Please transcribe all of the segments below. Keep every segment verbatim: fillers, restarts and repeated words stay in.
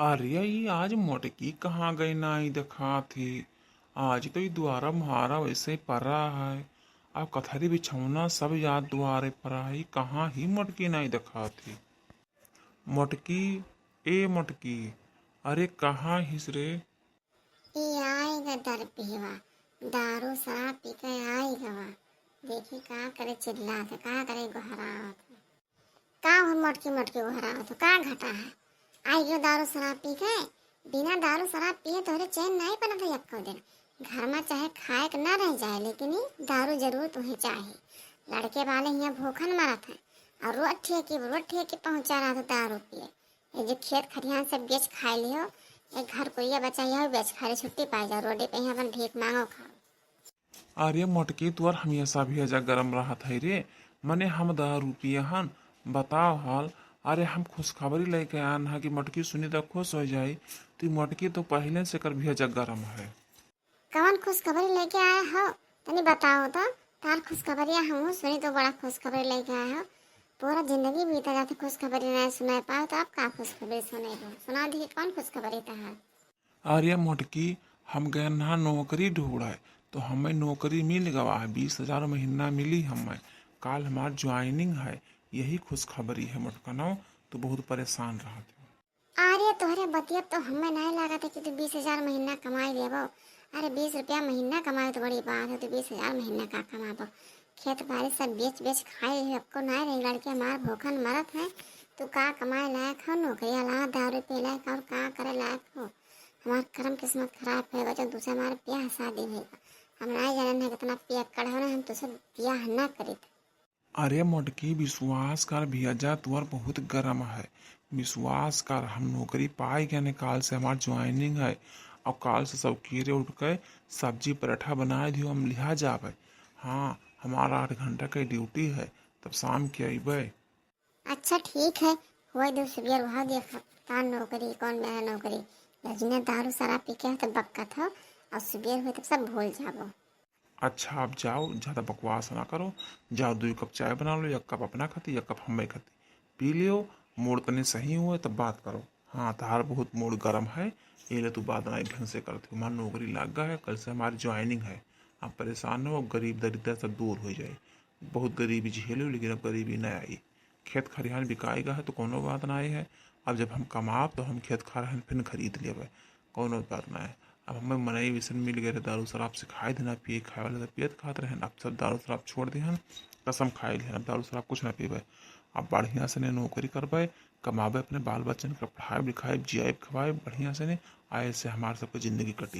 अरे, ई आज मोटकी कहाँ गई, नाई देखात ही। आज तो ई दुआरा मुहारा वैसे ही परा है, अब कथरी बिछौना सब याद दुआरे परा है, ई कहाँ ही मोटकी, नाई देखात ही। मोटकी, ए मोटकी, अरे कहाँ हिस रे? ई आइगा दरपिहवा, दारू शराब पी के आइगा। देखी का करे चिल्लात, का करे गोहरात। का हो मोटकी मोटकी गोहरात हो, का घटा है? आइगा दारू शराब पी के? बिना दारू शराब पिए तोहरे चैन नाहीं पड़त है एको दिन। घर मा चाहे खाए के ना रह जाए, लेकिन ई दारू जरूर तुहे चाही। लड़के वाले हियाँ भूखन मरत हैं और रोज ठेकी रोज ठेकी पहुँचा रहा था दारू पिए। ये जो खेत खरिहान सब बेच खाए लियो, एक घर कोरिया बचा यहो बेच खा ले, छुट्टी पाए जाओ, रोडे पे ही अपन भीख मांगो खाओ। अरे मोटकी, तोर हमेशा भेजा गरम रहत है रे, मने हम दारू पिए हन, बताओ हाल। अरे हम खुशखबरी लेके आन है कि मोटकी सुनी तो खुश हो जाई। तू मोटकी तो पहले से कर भेजा गरम है। कवन खुशखबरी लेके आए हो, तनी बताओ तो। तार खुशखबरिया हमहू सुनी तो बड़ा खुशखबरी लेके आए हो। पूरा जिंदगी बीता जाते खुशखबरी नहीं सुनाए पाओ, तो अब का खुशखबरी सुने हो? सुना दी कौन खुशखबरी तहार। अरे मोटकी, हम गए ना नौकरी ढूंढे, तो हमें नौकरी मिल गवा है, बीस हजार महीना मिली हमें। काल हमार ज्वाइनिंग है, यही खुशखबरी है मोटकनो, तो बहुत परेशान रहत हो। अरे तोहरे बतिया तो हमें नहीं लागत है कि तू बीस हजार महीना कमाई लेबो। अरे बीस रुपया महीना कमाई तो बड़ी बात है, तू बीस हजार महीना का कमाबो? खेत बाड़ी सब बेच बेच खाए हुए, अक्को नहीं रही, लड़के हमार भूखन मरत है। तू का कमाए लायक हो, नौकरी अलावा दारू पी लायक और का करे लायक हो? हमार करम किस्मत खराब होएगा जो दूसरे हमारे ब्याह शादी होएगा। हम नहीं जानन है कितना पियक्कड़ हो ना, हम तुझसे ब्याह ना करित। अरे मोटकी, विश्वास कर भेजा, तोर बहुत गरम है। विश्वास कर, हम नौकरी पाए गए ने, काल से हमार ज्वाइनिंग है। और काल से सब केरे उठ के सब्जी पराठा बनाए दियो, हम लिहा जाबे। हाँ, हमारा आठ घंटा के ड्यूटी है, तब शाम के अइबे। अच्छा ठीक है, होए दो सुबेर वहाँ देखा, का नौकरी, कौन मेरा नौकरी। लजने दारू शराब पी के तो बक्कत हो, और सुबेर हुए तब सब भूल जाबो। अच्छा, आप जाओ, ज्यादा बकवास ना करो। जाओ, दो कप चाय बना लो, एक कप अपना खाती, एक कप हमें खाती। पी लियो, मूड तनी सही हुए, तब बात करो। हाँ, तहार बहुत मूड गरम है, ये ले तू बात नाई ढंग से करती हो। हमार नौकरी लाग गा है, कल से हमारी ज्वाइनिंग है। आप परेशान हो, गरीब दरिद्र सब दूर हो जाए। बहुत गरीबी झेलो, लेकिन अब गरीबी ना आई। खेत खरिहान बिकाई गा है, तो कोनो बात ना आई है। अब जब हम कमाब, तो हम खेत खरिहान फिर खरीद लेबे। कौनो बात ना है। अब हमें मनई वैसन मिल गए रहे, दारू शराब सिखाए देना, पिए खाए वाले तो पियत खात रहन, अब सब दारू शराब छोड़ दिहन, कसम खाए लिहन, अब दारू शराब कुछ ना पीबे। अब बढ़िया से ने नौकरी करबे, कमाबे, अपने बाल बच्चन के पढ़ाई लिखाई, जियाई खवाई बढ़िया से ने, आए से हमार सबके जिंदगी कटी।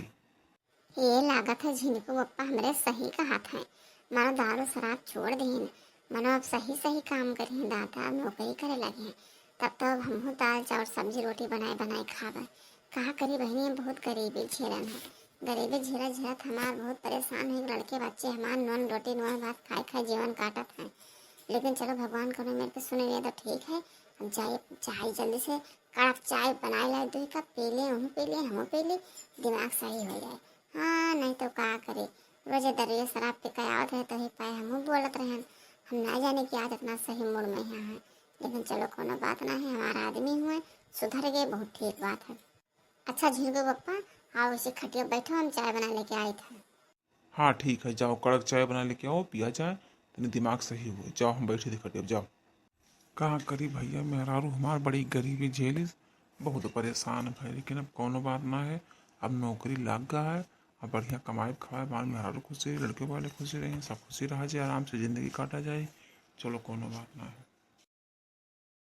ये लागत है झिनकू बप्पा हमरे सही कहत हैं। मानो दारू शराब छोड़ दिहिन, मानो अब सही सही काम करिहिन दादा, अब नौकरी करे लगे हैं। तब तो अब हमहू दाल चाउर सब्जी रोटी बनाए बनाए खाबे। का करी बहिनी, हम बहुत गरीबी झेलन है। गरीबी झेलत झेलत हमार बहुत परेशान हुई, लड़के बच्चे हमार नून रोटी नून भात खाए खाए जीवन काटत हैं। लेकिन चलो भगवान कौनो मेरे के सुने हुए तो ठीक है। अब जाए चाहे जल्दी से कड़क चाय बनाए लाए, दो कप पी ले, उहू पी ले, हमहू पी ले, दिमाग सही हो जाए। हाँ, नहीं तो का करे, रोजे दरुए शराब पी के आवत रहे, तो ही पाए हमहू बोलत रहन। हम ना जाने कि आज इतना सही मूड में यहाँ है, लेकिन चलो कोनो बात ना है, हमारा आदमी हुए, सुधर गए, बहुत ठीक बात है। अच्छा झिनकू बप्पा, आओ इसी खटिया बैठो, हम चाय बना लेके आई था। हाँ ठीक है, जाओ कड़क चाय बना लेके आओ, पिया जाए, तनी दिमाग सही हुए। जाओ हम बैठे थे खटिया पे, जाओ। का करी भैया, मेहरारू हमार बड़ी गरीबी झेलिस, बहुत परेशान भए, लेकिन अब कौनो बात ना है। अब नौकरी लाग गा है, अब बढ़िया कमाए खवाए, हमार मेहरारू खुशी रही, लड़के वाले खुशी रहे, सब खुशी रहा जाए, आराम से जिंदगी काटा जाए। चलो कौनो बात ना है।